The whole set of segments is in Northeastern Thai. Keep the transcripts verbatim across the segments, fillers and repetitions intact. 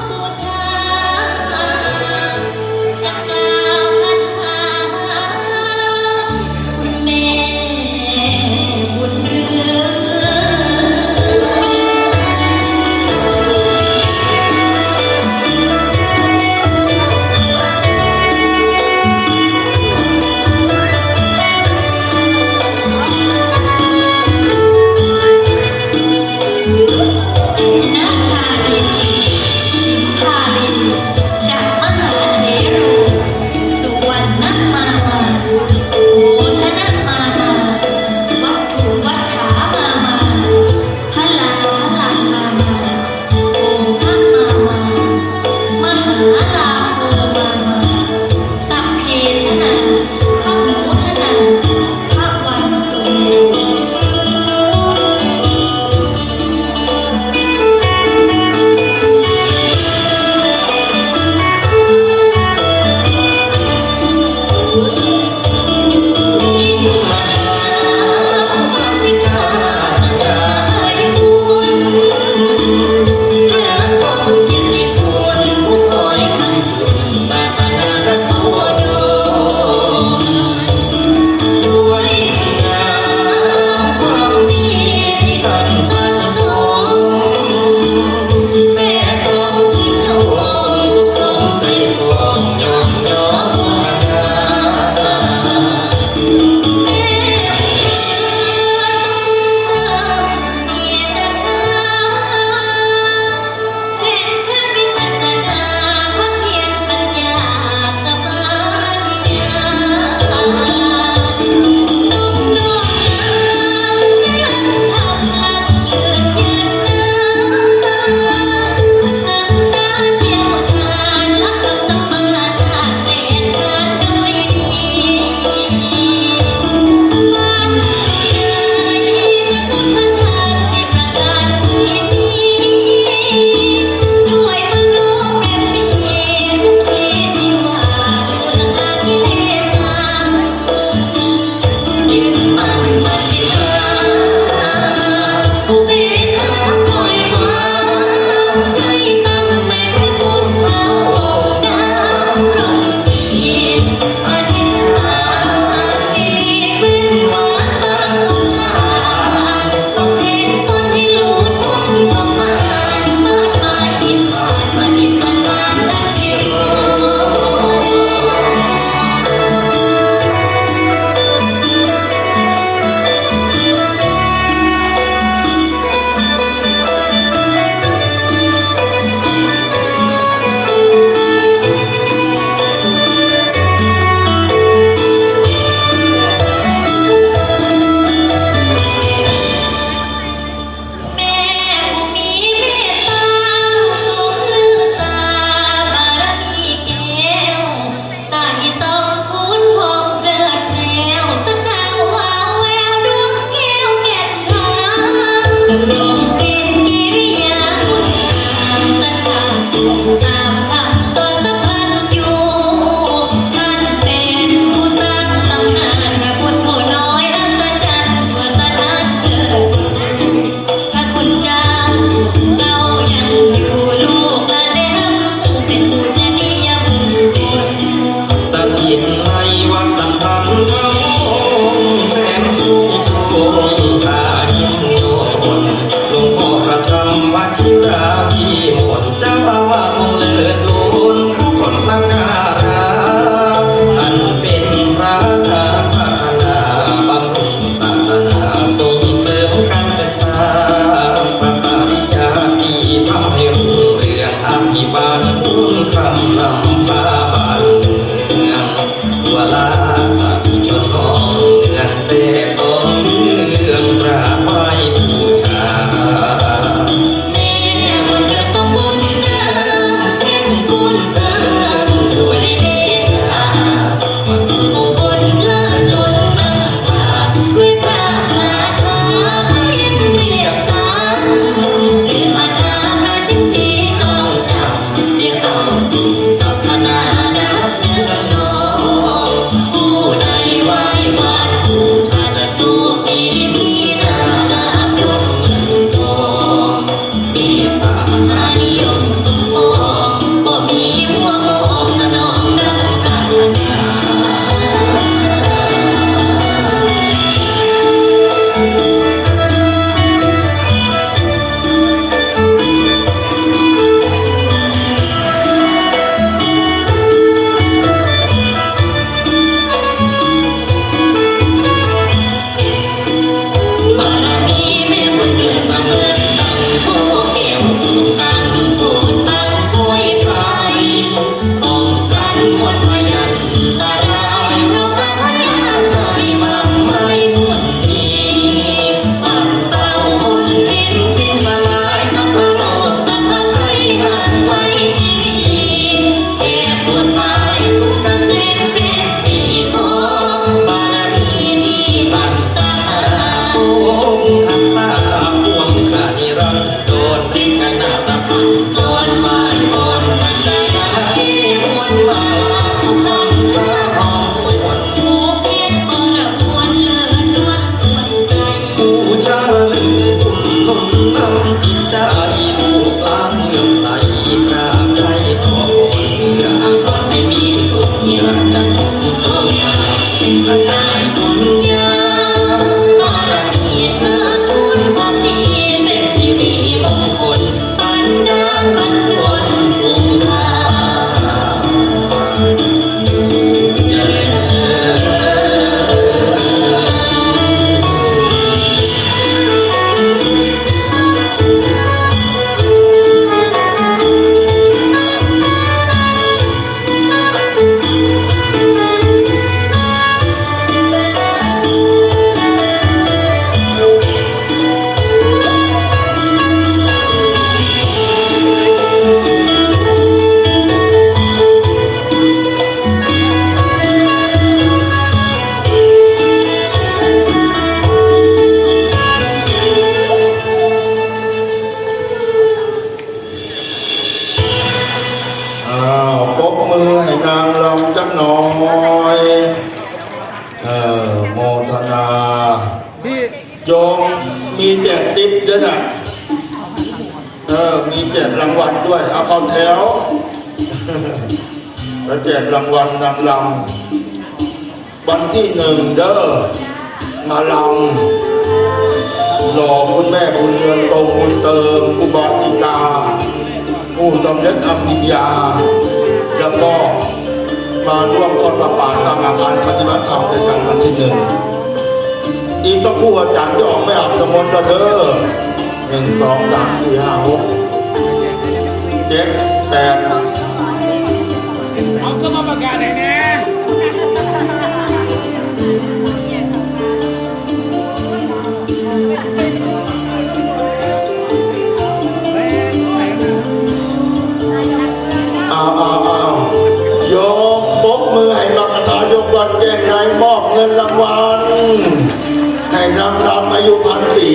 บูชา จะกล่าวคาถา คุณแม่บุญเรือง นาชาลี ชิมพาลี จักมหาเถโร สุวรรณมาลา โภชนมาลา วัตถุวัฏฐามาลา พลาลังมาลา โอฆมาลา มหาลาโภมาลา สัพเพชนา พะโมชนา พะวันตุเม แม่ผู้มีเมตตา สมฤทธาบารมีแก้ว ใสส่องพูนผ่องเพลิดแถว สง่าวาวแววดวงแก้วแก่นคำ ดำรงสินกิริยาคุณงาม สง่า ตามคำสอนสัพพัญญู ท่านเป็นผู้สร้างตำนานพระพุทธโอน้อยอัศจรรย์ทั่วสถานเชิด พระคุณเจ้าเก่ายังอยู่ ลูกหลานได้ฮับผู้เป็นปูชนียบุคคล สถิตในวัดสัมพันธวงศ์ แสนสูงส่งพระยิ่งยศ หลวงพ่อพระธรรมวชิราภิมล เจ้าอาวาสองค์ อ้าว ปรบมือให้นางรำจักหน่อย เออ โมทนา พี่ โยม มีแจกติ๊บด้วยนะ เออ มีแจกรางวัลด้วย เอาเข้าแถว แล้วแจกรางวัลนางรำ วันที่หนึ่งเด้อ มาลำหล่อคุณแม่บุญเรือน ตรงบุญเติม อุบาสิกา ผู้สำเร็จอภิญญา แล้วก็มาร่วมทอดผ้าป่าสร้างอาคารปฏิบัติธรรมด้วยกันวันที่หนึ่ง อีกสักครู่อาจารย์จะออกไปอาบน้ำมนต์แล้วเด้อ หนึ่ง สอง สาม สี่ ห้า หก เจ็ด แปด เอาก็มาประกาศให้แน่ เอาเอาเอา โยมปรบมือให้มรรคทายกวัดแจ้งในมอบเงินรางวัล ให้นางรำอายุพันปี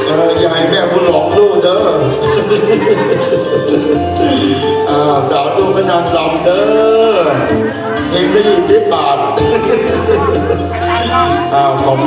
เออ อย่าให้แม่บุญหลอกลูกเด้อ อ่า สาธุพระนางรำเด้อ เฮงได้ยี่สิบบาท อ่า ขอบคุณ